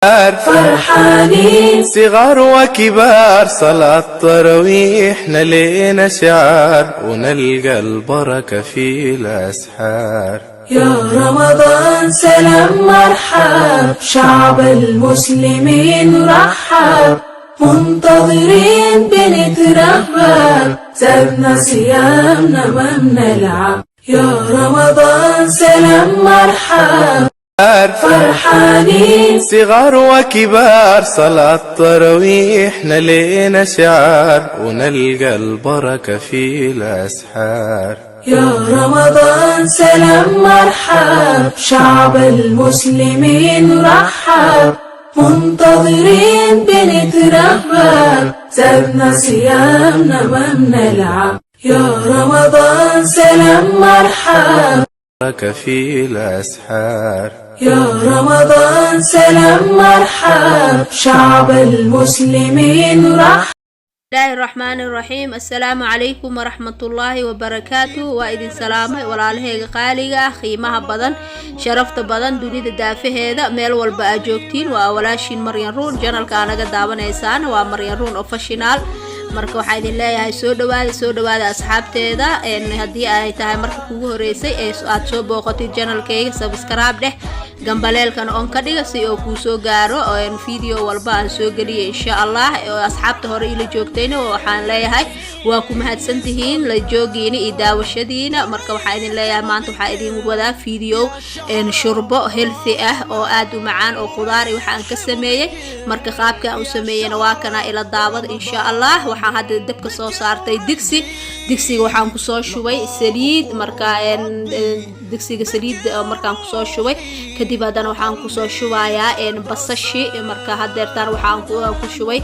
فرحانين. صغار وكبار، صلاة تراويح لنا شعار، ونلقى البركة في الأسحار. يا رمضان سلام مرحب، شعب المسلمين رحب، منتظرين بنترهب، زادنا صيامنا ما بنلعب. يا رمضان سلام مرحب، فرحانين. صغار وكبار، صلاة تراويح لنا شعار، ونلقى البركة في الأسحار. يا رمضان سلام مرحب، شعب المسلمين رحب، منتظرين بنترهب، زادنا صيامنا ما بنلعب. يا رمضان سلام مرحب، بركة في الأسحار. يا رمضان سلام مرحب، شعب المسلمين رحب. Bismillaahi raxmaani raxiim. Assalaamu calaykum waraxmatullaahi wabarakaatu. Waa idin salaamay, walaalaheyga qaaliga ah, qiimaha badan, sharafta badan, dunida daafaheeda meel walba aad joogtiin. Waa walaashiin Maryan Ruun. Channelka anaga daawanaysaan waa Maryan Ruun Official. Marka waxaa idin leeyahay soo dhawaada, soo dhawaada asxaabteeda. Haddii ay tahay marka kugu horeysay ee aad soo booqatid channelkayga, subscribe dheh, gambaleelkan on ka dhiga si oo kuu soo gaaro video walba aan soo geliya, insha Allah. Asxaabta hore ila joogtayna waxaan leeyahay waa ku mahadsantihiin la joogiina iyo daawashadiina. Marka waxaa idin leeyahay, maanta waxaa idin wadaa video shurbo healthy ah oo aad u macaan oo khudaar iyo waxa aan ka sameeyey. Marka qaabka aan u sameeyeyna waa kana, ila daawada, insha Allah. Waxaan hadda dabka soo saartay digsi. Digsiga waxaan kusoo shubay saliid. Marka digsiga saliid markaan kusoo shubay kadib, haddana waxaan kusoo shubayaa basashi. Marka hadeertaan waxaan ku shubay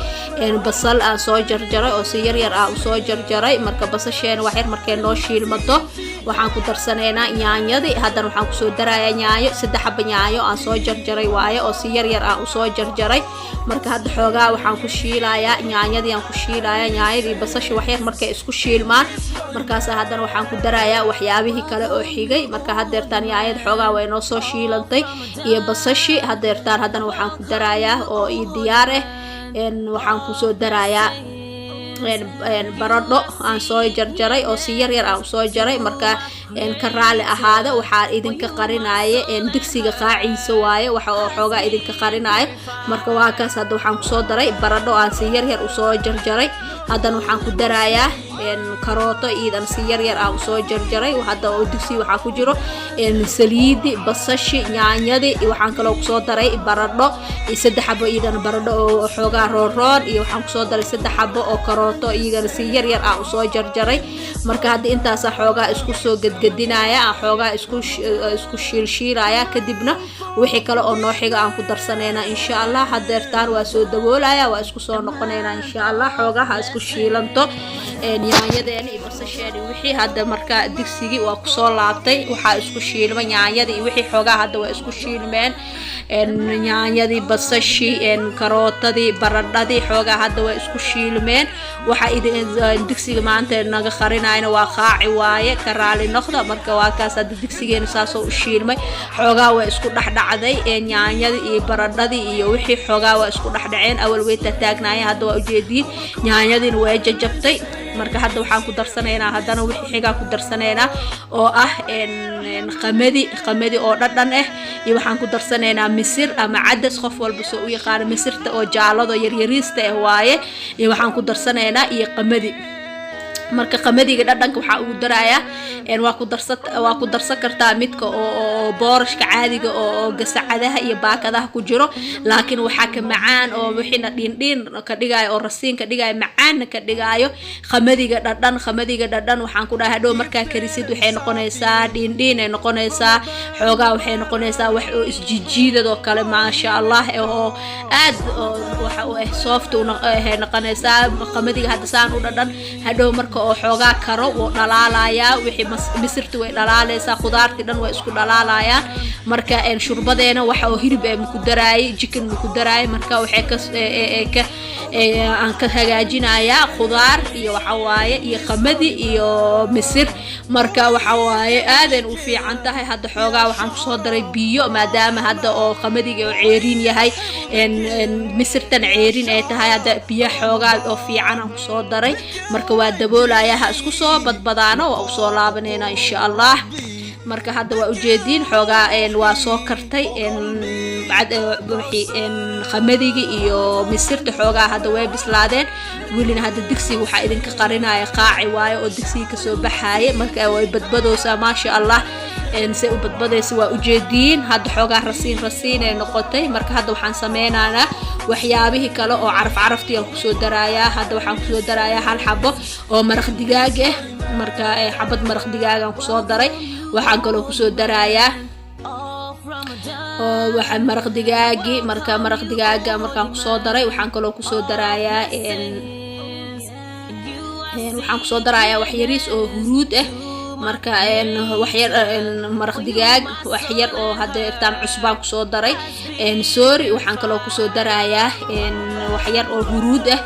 basal aan soo jarjaray oo si yar yar ah usoo jarjaray. Marka basasheena wax yar markay noo shiilmato, waxaan ku darsanaynaa yaanyadii. Haddana waxaan kusoo darayaa yaanyo, 3 xaba yaanyo aan soo jarjaray waaye oo si yar yar ah usoo jarjaray. Marka hadda xoogaa waxaan ku shiilayaa yaanyadii, aan ku shiilayaa yaanyadii basasha. Wax yar markay isku shiilmaan, markaas haddana waxaan ku darayaa waxyaabihii kale oo xigay. Marka hadeertaan yaanyada xoogaa way noo soo shiilantay iyo basashi. Hadeertaan haddana waxaan ku darayaa oo ii diyaar ah, waxaan kusoo darayaa baradho aan soo jarjaray oo si yar yar aan usoo jaray. Marka ka raali ahaada, waxaa idinka qarinaya digsiga qaaciisa waaye waxa oo xoogaa idinka qarinaya. Marka waa kaas. Hadda waxaan kusoo daray baradho aan si yar yar usoo jarjaray. Haddana waxaan ku darayaa karooto iidan si yar yar aan usoo jarjaray. Hadda oo digsiga waxaa ku jiro saliidi, basashi, yaanyadi. Waxaan kaloo kusoo daray baradho, 3 xabo iidan baradho oo xoogaa rooroon, iyo waxaan kusoo daray 3 xabo oo karooto iyagana si yar yar aan usoo jarjaray. Marka hadda intaasa xoogaa isku soo gedgedinaya, aan xoogaa isku shiilshiilaya, kadibna wixii kale oo noo xiga aan ku darsanayna, insha Allah. Hadeertaan waa soo daboolaya, waa isku soo noqonaynaa, insha Allah. Xoogaha isku shiilanto yaanyadeena iyo basasheena wixii. Hadda marka digsigii waa kusoo laabtay. Waxaa isku shiilma yaanyadii iyo wixii. Xoogaa hadda waa isku shiilmeen yaanyadii, basashii, karootadii, baradhadii. Xoogaa hadda waa isku shiilmeen. Waxa digsiga maanta naga qarinayna waa qaaci waaye, ka raali noqda. Marka waa kaas. Hadda digsigeena saasoo u shiilmay. Xoogaa waa isku dhexdhacday yaanyadii iyo baradhadii iyo wixii. Xoogaa waa isku dhexdhaceen, awal way taataagnaayeen. Hadda waa ujeediin, yaanyadiina way jajabtay. Marka hadda waxaan ku darsanaynaa, haddana wixii xigaa ku darsanaynaa oo ah qamadi, qamadi oo dhadhan ah, iyo waxaan ku darsanaynaa misir ama cadas, qof walba soo u yaqaano. Misirta oo jaalado yaryariista ah waaye. Iyo waxaan ku darsanaynaa iyo qamadi. Marka qamadiga dhadhanka waxaa ugu darayaa, waa ku darsan kartaa midka oo boorashka caadiga oo gasacadaha iyo baakadaha ku jiro, laakiin waxaa ka macaan oo wixiina dhiindhiin ka dhigaayo oo rasiin ka dhigaayo, macaanna ka dhigaayo qamadiga dhadhan. Qamadiga dhadhan waxaan ku dhahay, hadhow markaa karisid waxay noqonaysaa dhiindhiin ay noqonaysaa. Xoogaa waxay noqonaysaa wax oo isjijiidad oo kale, maasha Allah, oo aad waxa u ah soft waxay noqonaysaa. Qamadiga hadda saan u dhadhan hadhow marka Marka oo xoogaa karo, wuu dhalaalayaa wixii, misirti way dhalaaleysaa, khudaartii dhan way isku dhalaalayaan. Marka shurbadeena waxa oo hilib ee maku daraayay, chicken maku daraayay. Marka waxay ka aan ka hagaajinayaa khudaar iyo waxa waaye iyo qamadi iyo misir. Marka waxa waaye aadan u fiican tahay. Hadda xoogaa waxaan kusoo daray biyo, maadaama hadda oo qamadiga oo ceeriin yahay, misirtan ceerin ay tahay. Hadda biyo xoogaa oo fiican aan kusoo daray. Marka waa daboolaya, ha isku soo badbadaano, waa usoo laabanayna insha Allah. Marka hadda waa ujeediin, xoogaa waa soo kartay qamadigi iyo misirta, xoogaa hadda way bislaadeen. Welina hadda digsiga waxaa idinka qarinaya qaaci waayo oo digsiga kasoo baxaaya. Marka way badbadoosaa, maasha Allah. Say u badbadaysa waa ujeediin. Hadda xoogaa rasiin rasiin ay noqotay. Marka hadda waxaan sameynaynaa waxyaabihii kale oo caraf caraftii aan kusoo darayaa. Hadda waxaan kusoo darayaa hal xabo oo maraq digaag ah. Marka xabad maraq digaagaan kusoo daray. Waxaan kaloo kusoo darayaa oo waxa maraq digaagi. Marka maraq digaaga markaan kusoo daray, waxaan kaloo kusoo darayaa, waxaan kusoo darayaa wax yariis oo huruud ah. Marka waxyar maraq digaag, wax yar oo hadda irtaan cusbaan kusoo daray, sorry. Waxaan kaloo kusoo darayaa wax yar oo huruud ah,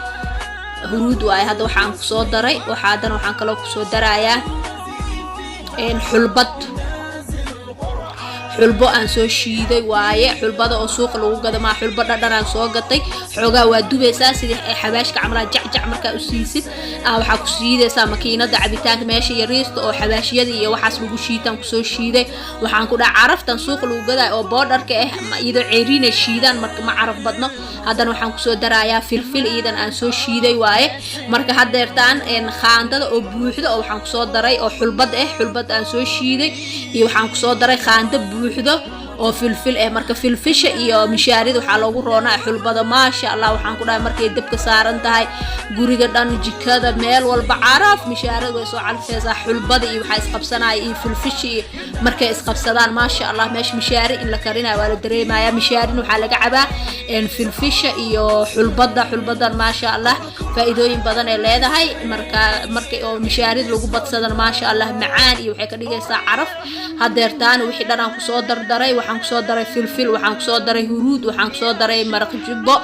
huruud waaye hadda waxaan kusoo daray. Waxa haddana waxaan kaloo kusoo darayaa xulbad, xulbo aan soo shiiday waaye. Xulbada oo suuqa lagu gado maa, xulbo dhadhan aan soo gatay. Xoogaa waa dubaysaa sidii xabaashka camalaa, jacjac markaa u siisid. Waxaa ku shiidaysaa makiinada cabitaanka, meesha yariista oo xabaashyada iyo waxaas lagu shiitaan kusoo shiiday. Waxaan ku dhaha caraftan suuqa lagu gadayo oo powderka ah iyadoo ceeriinay shiidaan, marka ma caraf badno. Haddana waxaan kusoo darayaa filfil iyadan aan soo shiiday waaye. Marka haddeertaan khaandada oo buuxda oo waxaan kusoo daray oo xulbad ah, xulbad aan soo shiiday, iyo waxaan kusoo daray khaando buuxdo oo filfil ah. Marka filfisha iyo mishaarida waxaa loogu roonaa xulbada, maasha Allah. Waxaan ku dhahay markay dabka saaran tahay, guriga dhan, jikada, meel walba caraf mishaarada way soo carfeysaa. Xulbada iyo waxaa isqabsanaya iyo filfisha iyo markay isqabsadaan, maasha Allah, meesha mishaari in la karinayo waa la dareemaya. Mishaarin waxaa laga cabaa filfisha iyo xulbada. Xulbadan, maasha Allah, faa'iidooyin badan ay leedahay. Marka marka oo mishaarida lagu badsadana, maasha Allah, macaan iyo waxay ka dhigaysaa caraf. Hadeertaan wixii dhan aan kusoo dardaray, waxaan kusoo daray filfil, waxaan kusoo daray huruud, waxaan kusoo daray maraq jubbo,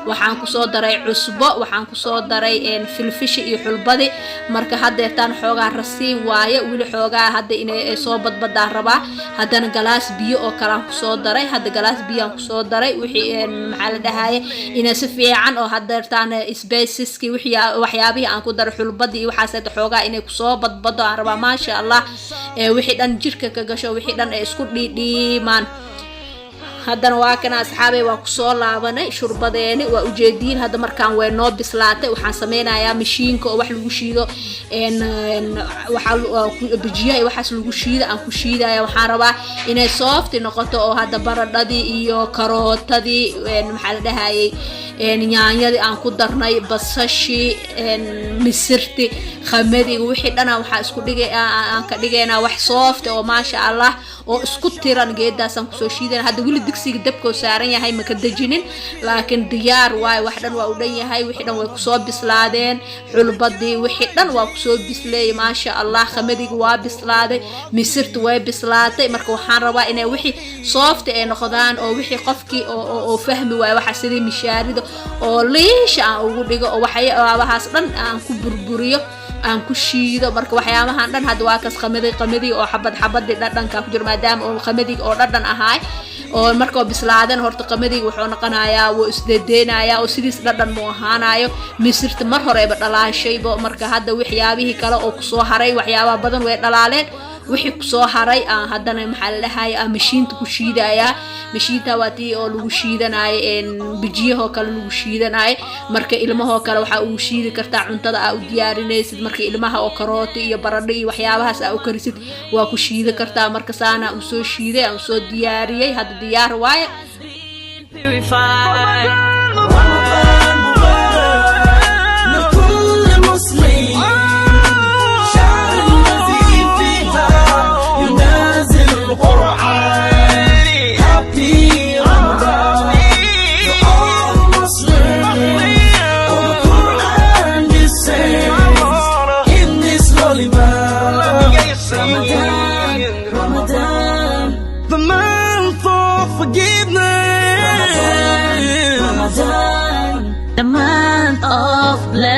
waxaan kusoo daray cusbo, waxaan kusoo daray filfisha iyo xulbadi. Marka hadeertaan xoogaa rasiin waaye weli, xoogaa hadda inay soo badbadaan rabaa. Haddana galaas biyo oo kale aan kusoo daray. Hadda galaas biyaan kusoo daray wixii, maxaa la dhahaye, inay si fiican oo hadeertaan spiceski, wixii waxyaabihii aan ku daray, xulbadii iyo waxaas, hadda xoogaa inay kusoo badbado aan rabaa, maasha Allah, wixii dhan jirka ka gasho, wixii dhan ay isku dhiidhiimaan. Haddana waa kana, asxaabey, waa kusoo laabanay shurbadeeni, waa ujeediin. Hadda markaan way noo bislaatay. Waxaan sameynayaa mashiinka oo wax lagu shiido, bajiyaha iyo waxaas lagu shiido aan ku shiidaya. Waxaan rabaa inay soft noqoto oo hadda baradhadii iyo karootadii, maxaa la dhahayay, yaanyadii aan ku darnay, basashii, misirti, qamadiga, wixii dhana waxaa isku dhigay aan ka dhigaynaa wax soft oo maasha Allah oo isku tiran. Geedaasaan kusoo shiidana. Hadda weli digsiga dabkoo saaran yahay, maka dejinin, laakiin diyaar waayo. Wax dhan waa u dhan yahay, wixii dhan way kusoo bislaadeen. Xulbadii wixii dhan waa kusoo bisleeyay, maasha Allah. Qamadiga waa bislaaday, misirta way bislaatay. Marka waxaan rabaa inay wixii soft ay noqdaan oo wixii qofkii oo fahmi waayo waxa sidii mishaarida oo liisha aan ugu dhigo oo waxyaabahaas dhan aan ku burburiyo, aan ku shiido. Marka waxyaabahan dhan hadda waa kas qamadi, qamadi oo xabad xabadii dhadhanka ku jiro, maadaama oo qamadiga oo dhadhan ahaay oo markoo bislaadan. Horta qamadiga wuxuu noqonayaa wuu isdedeenayaa oo sidiis dhadhan mu ahaanayo. Misirta mar horeba dhalaashaybo. Marka hadda waxyaabihii kale oo kusoo haray, waxyaabaha badan way dhalaaleen. Wixii kusoo haray aan haddana, maxaa la dhahaya, aan mashiinta ku shiidayaa. Mashiinta waa tii oo lagu shiidanayo bijiyahoo kale lagu shiidanayo. Marka ilmahoo kale waxaa ugu shiidi kartaa cuntada aa u diyaarinaysid. Marka ilmaha oo karooti iyo baradho iyo waxyaabahaas aa u karisid, waa ku shiidi kartaa. Marka saana usoo shiiday, aan usoo diyaariyey, hadda diyaar waaye. Purified. رمضان مبارك لكل مسلم، شهر الذي فيها ينازل القرآن. Happy Ramadan to all Muslims. For the Quran descends in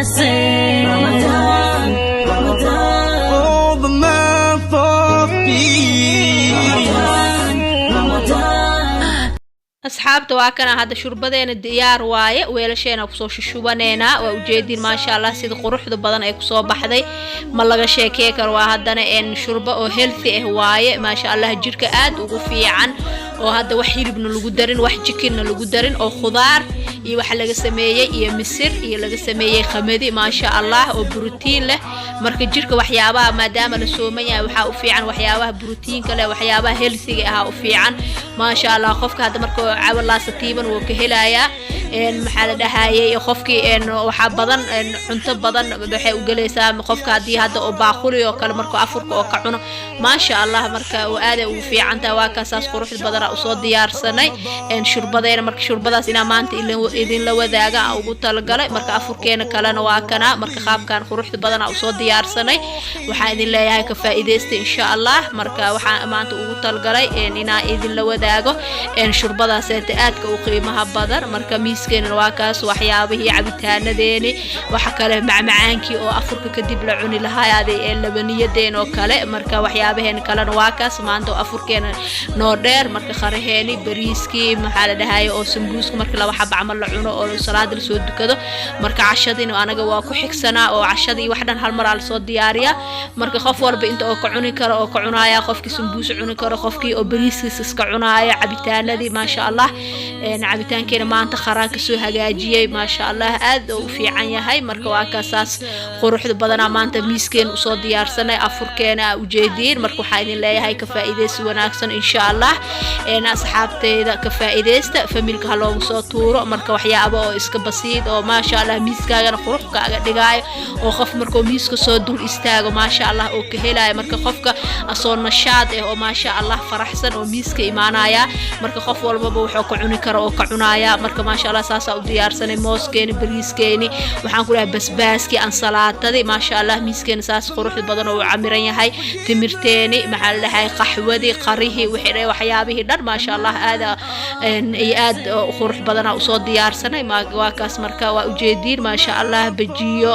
blessing. Ramadan, Ramadan, Oh, the month of peace. Ramadan, Ramadan. Asxaabta, waa kana hadda shurbadeena diyaar waaye. Weelasheena kusoo shushubaneynaa. Waa ujeedin, maasha Allah, sida quruxda badan ay kusoo baxday, ma laga sheekey karo. Waa haddana shurbo oo healthy ah waaye, maasha Allah, jirka aad ugu fiican, oo hadda wax hilibna lagu darin, wax chickenna lagu darin, oo khudaar iyo waxa laga sameeyey iyo misir iyo laga sameeyey qamadi, maasha Allah, oo borotiin leh. Marka jirka waxyaabaha, maadaama la sooman yahay, waxaa u fiican waxyaabaha borotiinka leh, waxyaabaha healthyga ahaa u fiican, maasha Allah. Qofka hadda marka cawalaasatiiban wuu ka helayaa. Maxaa la dhahayay, qofkii waxaa badan cunto badan waxay u gelaysaa qofka haddii hadda oo baaquli oo kale markuu afurka oo ka cuno, maasha Allah. Marka oo aaday ugu fiican tahay. Waa kaasaas quruxda badana usoo diyaarsanay shurbadeena. Marka shurbadaas inaa maanta idinla wadaaga aan ugu talagalay. Marka afurkeena kalena waa kana. Marka qaabkan quruxda badana usoo diyaarsanay. Waxaan idin leeyahay ka faa'iidaysta, insha Allah. Marka waxaan maanta ugu talagalay inaan idinla wadaago shurbadaaseeta aadka u qiimaha badan. Marka miiskeenana waa kaas, waxyaabihii cabitaanadeeni, waxa kale macmacaankii oo afurka kadib la cuni lahaa aaday labaniyadeen oo kale. Marka waxyaabaheena kalena waa kaas maanta oo afurkeena noo dheer. Marka qaraheeni, bariiskii, maxaa la dhahaye, oo sambuuska marka laba xaba camal la cuno oo salaada lasoo dukado. Marka cashadiina anaga waa ku xigsanaa, oo cashadii wax dhan hal mar aa lasoo diyaariyaa. Marka qof walba inta oo ka cuni karo oo ka cunaaya, qofkii sambuus cuni karo, qofkii oo bariiskiisa iska cunaaya, cabitaanadii, maasha Allah. Cabitaankeena maanta qaraan kasoo hagaajiyey, maasha Allah, aad oo u fiican yahay. Marka waa kaasaas quruxda badanaa maanta miiskeena usoo diyaarsanay afurkeena aa ujeediin. Marka waxaa idin leeyahay ka faa'iidaysi wanaagsan, insha Allah. Asxaabteyda, ka faa'iidaysta, familyka ha loogu soo tuuro. Marka waxyaabo oo iska basiid oo, maasha Allah, miiskaagana qurux kaaga dhigaayo, oo qof markuu miiska soo dul istaago, maasha Allah, oo ka helayo. Marka qofka asoo nashaad ah oo, maasha Allah, faraxsan oo miiska imaanaya. Marka qof walbaba wuxuu ka cuni karo oo ka cunaya. Marka, maasha Allah, saasaa u diyaarsanay mooskeeni, bariiskeeni, waxaan ku dhahay basbaaskii, ansalaatadii, maasha Allah. Miiskeeni saas quruxda badan oo u camiran yahay, timirteeni, maxaa la dhahay, qaxwadii, qarihii, wixii waxyaabihii dhan, maasha Allah, aada iyo aad u qurux badanaa usoo diyaarsanay. Waa kaas. Marka waa ujeediin, maasha Allah, bajiyo,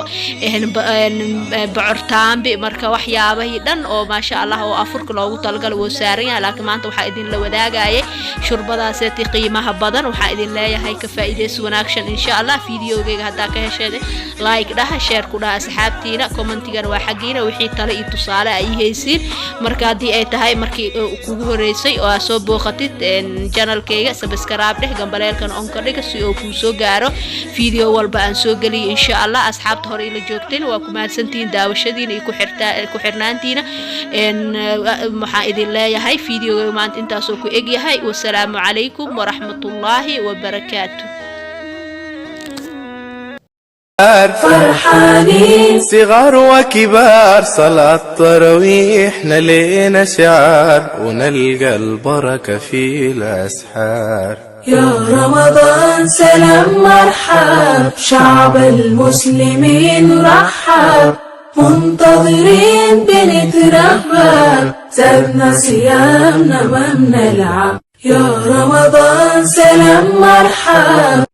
bocortaambi. Marka waxyaabahii dhan oo, maasha Allah, oo afurka loogu talagalay wuu saaran yahay. Laakiin maanta waxaa idinla wadaagayay shurbadaaseeti qiimaha badan. Waxaa idin leeyahay ka faa'iidaysi wanaagsan, insha Allah. Videogayga haddaa ka hesheed, like dhaha, share ku dhaha asxaabtiina, commentigana waa xaggiina, wixii tale iyo tusaale ay haysiin. Marka haddii ay tahay markii kugu horeysay oo aad soo booqatid channelkayga, subscribe dheh, gambaleelkan on ka dhiga si oo kuu soo gaaro video walba aan soo geliyo, insha Allah. Asxaabta hore ila joogteen, waa ku mahadsantihiin daawashadiina iyo ku xirnaantiina. Waxaan idin leeyahay videoga maanta intaasoo ku egyahay. Wasalaamu calaykum waraxmatullaahi wabarakaatu. فرحانين. صغار وكبار، صلاة تراويح لينا شعار، ونلقى البركة في الأسحار. يا رمضان سلام مرحب، شعب المسلمين رحب، منتظرين بنترهب، زادنا صيامنا ما بنلعب. يا رمضان سلام مرحب.